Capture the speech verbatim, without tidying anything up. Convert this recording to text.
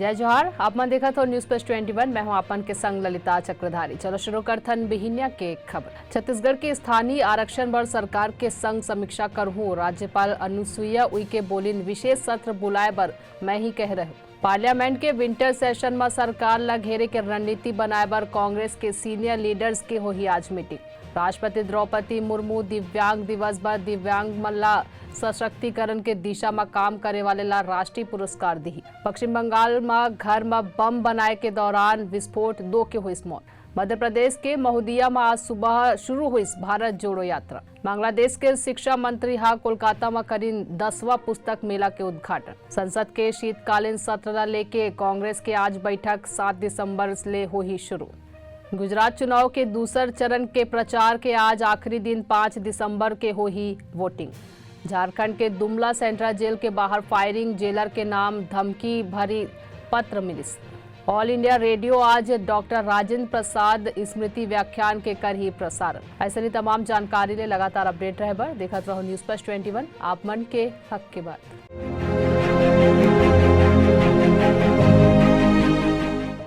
जय जोहार, आप मन देखत हो News Plus twenty one, मैं हूं आप मन के संग ललिता चक्रधारी। चलो शुरू करथन बिहिनिया के खबर। छत्तीसगढ़ के स्थानीय आरक्षण बर सरकार के संग समीक्षा करहूं, राज्यपाल अनुसुईया उइके बोलिन विशेष सत्र बुलाए बर मैं ही कहे रहेंव। पार्लियामेंट के विंटर सेशन म सरकार ल घेरे के रणनीति बनाए बर कांग्रेस के सीनियर लीडर्स के होही आज मीटिंग। राष्ट्रपति द्रौपदी मुर्मू दिव्यांग दिवस बर दिव्यांग मन ला सशक्तिकरण के दिशा म काम करे वाले ला राष्ट्रीय पुरस्कार दिही। पश्चिम बंगाल म घर म बम बनाए के दौरान विस्फोट, दो के होइस मौत। मध्य प्रदेश के महुदिया म आज सुबह शुरू होइस भारत जोड़ो यात्रा। बांग्लादेश के शिक्षा मंत्री हा कोलकाता म करिन दसवां पुस्तक मेला के उद्घाटन। संसद के शीतकालीन सत्र ला लेके कांग्रेस के आज बैठक, सात दिसंबर ले होही शुरू। गुजरात चुनाव के दूसर चरण के प्रचार के आज आखिरी दिन, पाँच दिसंबर के होही वोटिंग। झारखंड के दुमला सेंट्रल जेल के बाहर फायरिंग, जेलर के नाम धमकी भरी पत्र मिलिस। ऑल इंडिया रेडियो आज डॉक्टर राजेंद्र प्रसाद स्मृति व्याख्यान के करही प्रसारण। ऐसे ही तमाम जानकारी ले लगातार अपडेट रहे बर देखत रहो News Plus twenty one, आप मन के हक के बात।